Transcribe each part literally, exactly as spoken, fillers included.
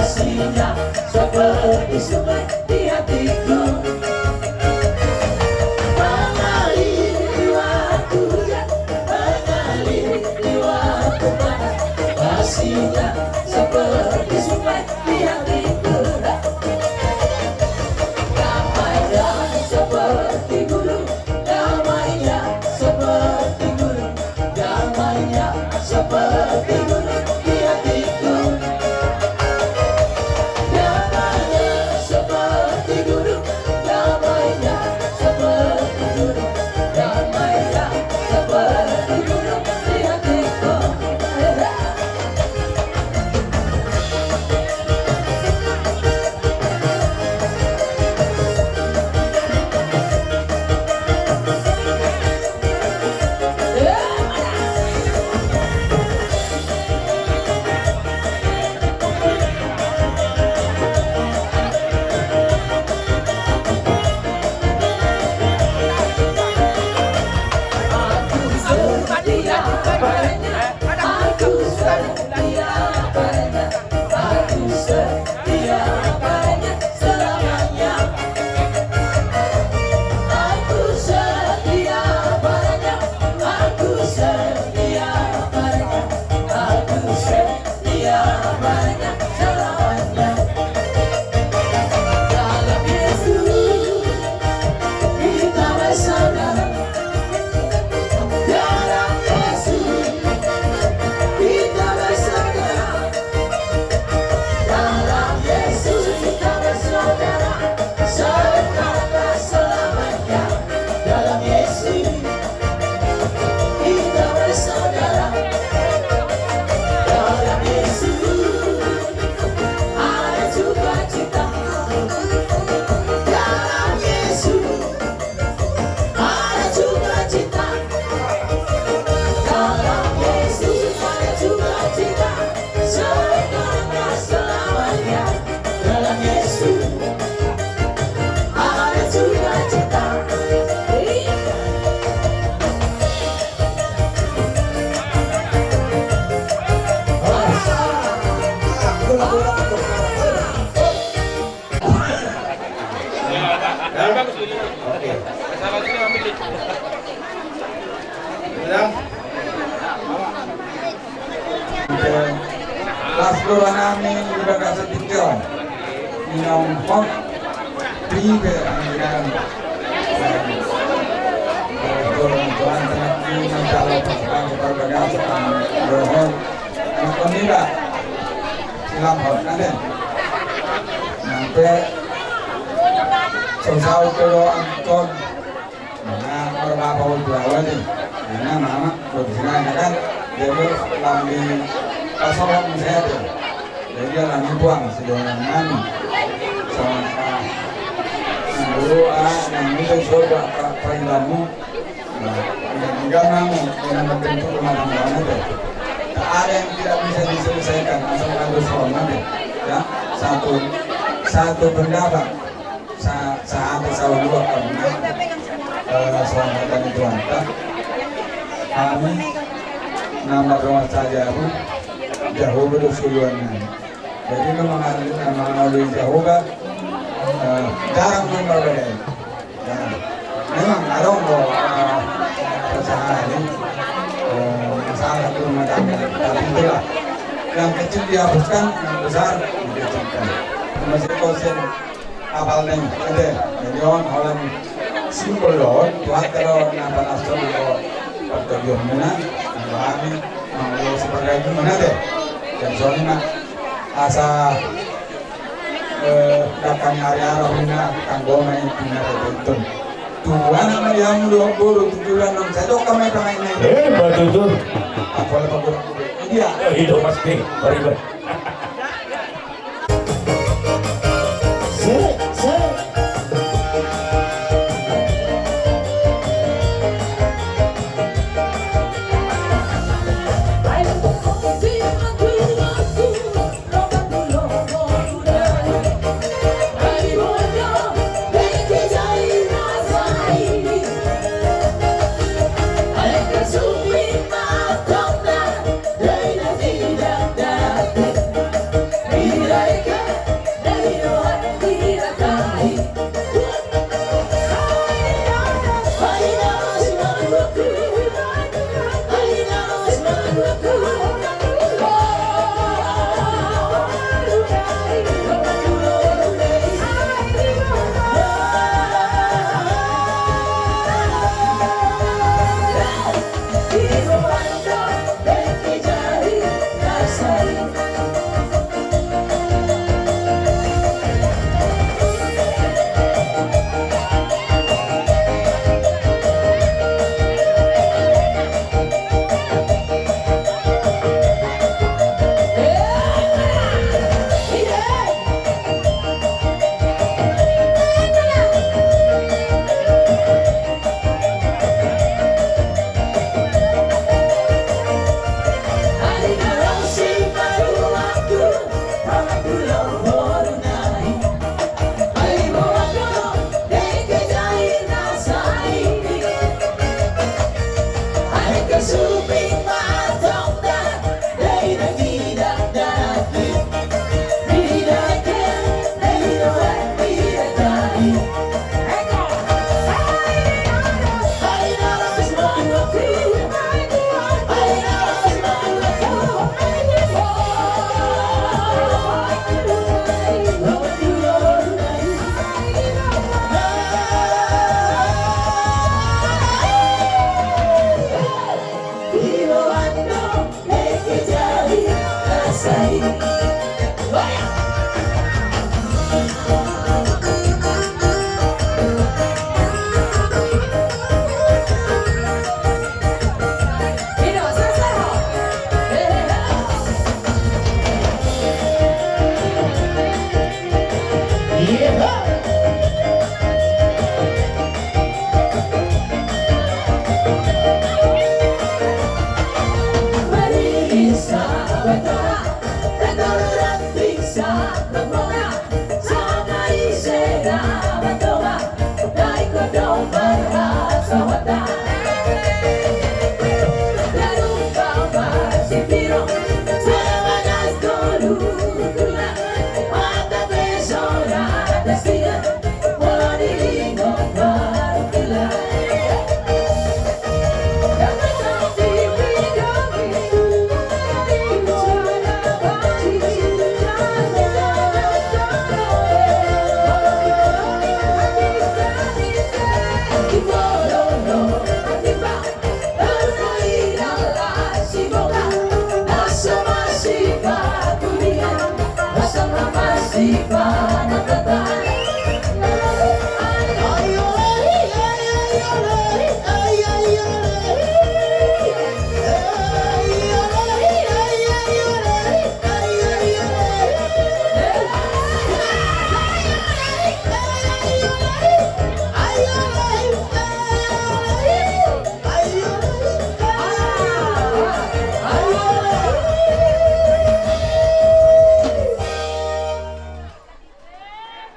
Singa seperti sungai di hatiku. Mengalir di waktu hujan, mengalir di waktu panas. Kasihnya seperti sungai di hatiku. Damainya seperti gunung, damainya seperti gunung. Damainya seperti gunung di hatiku. Damainya seperti gunung. Damainya seperti gunung. Damainya seperti gunung di hatiku. Aku setia padanya, aku setia padanya selamanya. Aku setia padanya, aku setia padanya, aku setia padanya selamanya. Dalam Yesus kita bersaudara. Dalam Yesus kita bersaudara. Dalam Yesus kita bersaudara. Sekarang dan selamanya. Dalam Yesus kita bersaudara. Dalam Yesus ada sukacita. Dalam Yesus ada sukacita. Dalam Yesus ada sukacita. Sekarang dan selamanya. Dalam Yesus ada sukacita. Oke. Sudah? Las do roha nami di bagasan tingki on. Minum kopi pe anggiran. Tuhan, Tuhan, Tuhan, Tuhan, Tuhan, Tuhan, Tuhan, Tuhan, Tuhan, Tuhan, Tuhan, Anak on iba. Silap on ate. Nang pe so saut do angkon. Nah, marbapa on tu awan i. Nah, mama, buat sinai kan. Jadi lam di pasokan misalnya tu. Jadi lam di buang sidongan nami. Sama, ah, nang dulu, ah, nang itu coba, Pak, Pak Idamu. Nah, dengan gama, dengan membentuk rumah tangga itu. Tak ada yang tidak bisa diselesaikan asal ada suami, ya. Satu, satu pendapat. Sa-, sahat saulua karena, eh, selamat dari Tuhan. Kami nambah rumah saja, Bu. Jauh betul suluan. Jadi memang ada, memang ada yang jauh, Pak. Eh, jarang memang berbeda. Nah, memang ada, eh, kesalahan ini, eh, masalah rumah tangga. Tapi itulah, yang kecil dihapuskan, yang besar dikecilkan. Masih kosen apal ning, ate. Jadi on, holan simpul do on, Tuhan tero na panas on, do pertobion muna, nang rohani, nang lo sebagai gimana, ate. Dan soalnya, asa Eh, datang hari-hari hina, tanggo ma intina betul. Tuhan ama dia mudo boru tujuan nang saya dok kami pengen naik. Eh, betul. Apa lepas kurang? Iya. Eh, itu pasti. Mari, mari. Sik, sik.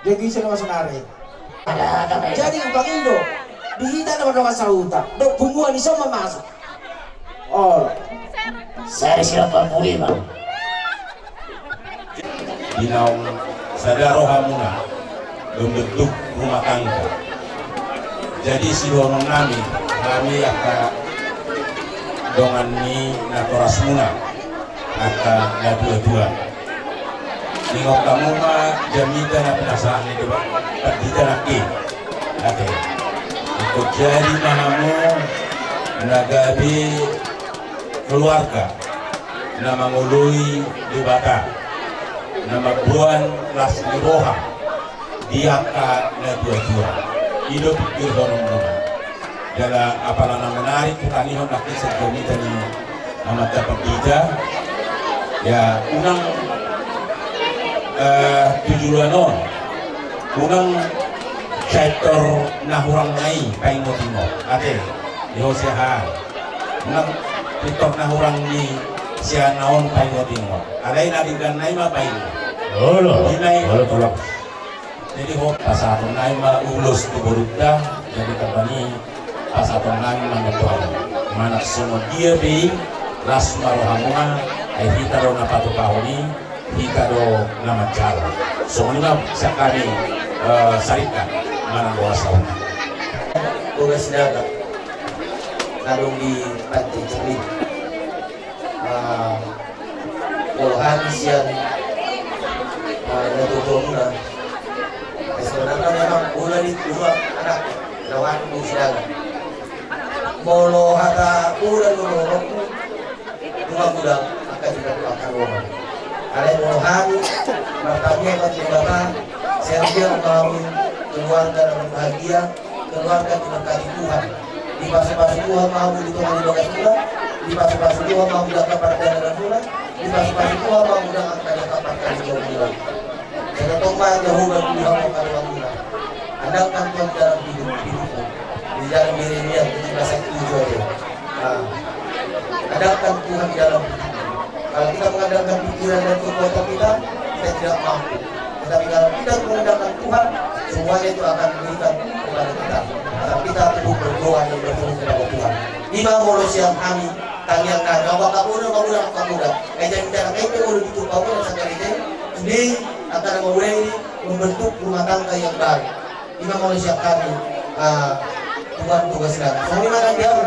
Jadi ise nama sonari. Jadi umpang indo di hita nama dongan sahuta do punguan i so ma masuk. Olo. Seri siapa pulima. Di naung sada rohamuna membentuk rumah tangga. Jadi sidohonon nami, nami angka dongan ni natorasmuna, angka na dua-dua. Ningot hamu ma jamita na pinasahat ni Debata, pandita nangkin. Oke. Ingkon jadi ma hamu na gabe keluarga na mangoloi Debata, na mamboan las ni roha di angka na dua-dua. I do pingkirhononmuna. Jala apala na menarik hutangihon nangkin sian jamita ni amanta pandita. Ya, unang, eh, tu joloan on, unang sai tor na hurang na i paingot-ingot. Ate, di ho siahaan. Unang pintor na hurang ni siahaan on paingot-ingot. Alai na denggan nai ma paingot. Olo. Di nai. Olo, tolong. Jadi ho pasahaton nai ma ulos tu borunta, jadi tamba ni pasahaton nai ma tu hamu. Manang songon dia pe i, las ma rohamuna, ai hita do na patupahon i, hita do na manjalo. Songon i ma sian hami, eh, sarikat manang boha sahuta. Boga Sinaga. Adong di Pantai Cermin. Ah, molo hami sian, ah, natuatuamuna. Sebenarna memang bola di dua anak lawan Boga Sinaga. Molo hata bola di dua orang tu, dua godang angka di dua orang. Alai molo hami martangiang ma tu Debata, sehingga kami keluarga dapat bahagia, keluarga diberkati Tuhan. Dipasupasu Tuhan ma hamu di tonga ni bagasmuna, dipasupasu Tuhan ma hamu di angka pardalananmuna, dipasupasu Tuhan ma hamu di angka pardalananmuna. Sai tongtong ma Jahowa tu hamu angka donganmuna. Andalkan Tuhan dalam hidup, hidupmu. Di dalam Yeremia tujuh belas ayat tujuh aja. Nah, andalkan Tuhan di dalam hidupmu. Kalau kita mengandalkan pikiran dan kekuatan kita, kita tidak mampu. Tetapi kalau kita mengandalkan Tuhan, semuanya itu akan diberikan kepada kita. Asal kita teguh berdoa dan berseru kepada Tuhan. I ma molo sian hami, tangiang nami, angka boru, angka boru, angka boru. Kayak jadi cara kayak boru gitu, angka boru, angka boru. Jadi, akan memulai membentuk rumah tangga yang baik. I ma molo sian hami, ah, Tuhan Boga Sinaga. Songon i ma nang di ahu.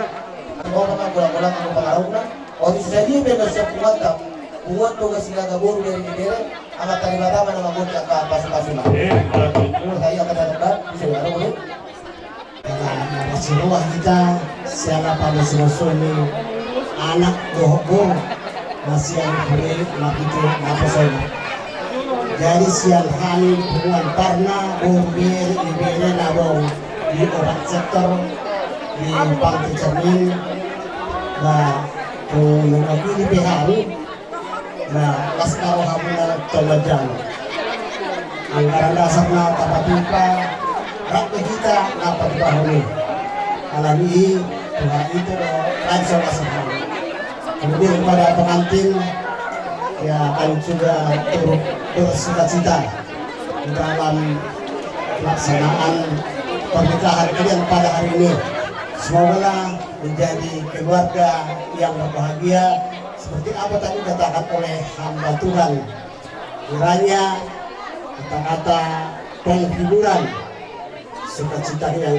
Anggo ma bola-bola, anggo pangarahutna. Olo, sadia pe na sian punguanta, punguan Boga Sinaga boru, bere ni bere, Amanta Debata ma na manggohi angka pasupasuna. Eh, betul. Olo, sai angka tanda, bisa ya, olo. Karena na masiroha hita sian na pamosumosuon ni anak dohot boru na sian hure marhite naposo i. Jadi sian hami punguan Tarna, boru, bere, ibebere na bau di opat sektor di Pantai Cermin, na tu nunga gini pe hami, na las ma rohamuna tu manjalo. Anggaran dasar na tapatupa, rap pe hita na patupahon i. Alani i, Tuhan itu do, langsung asal hami. Kemudian kepada pengantin, ya, kami juga turut bersukacita di dalam pelaksanaan pernikahan kalian pada hari ini. Semogalah menjadi keluarga yang berbahagia, seperti apa tadi dikatakan oleh hamba Tuhan. Kiranya kata-kata penghiburan sukacita yang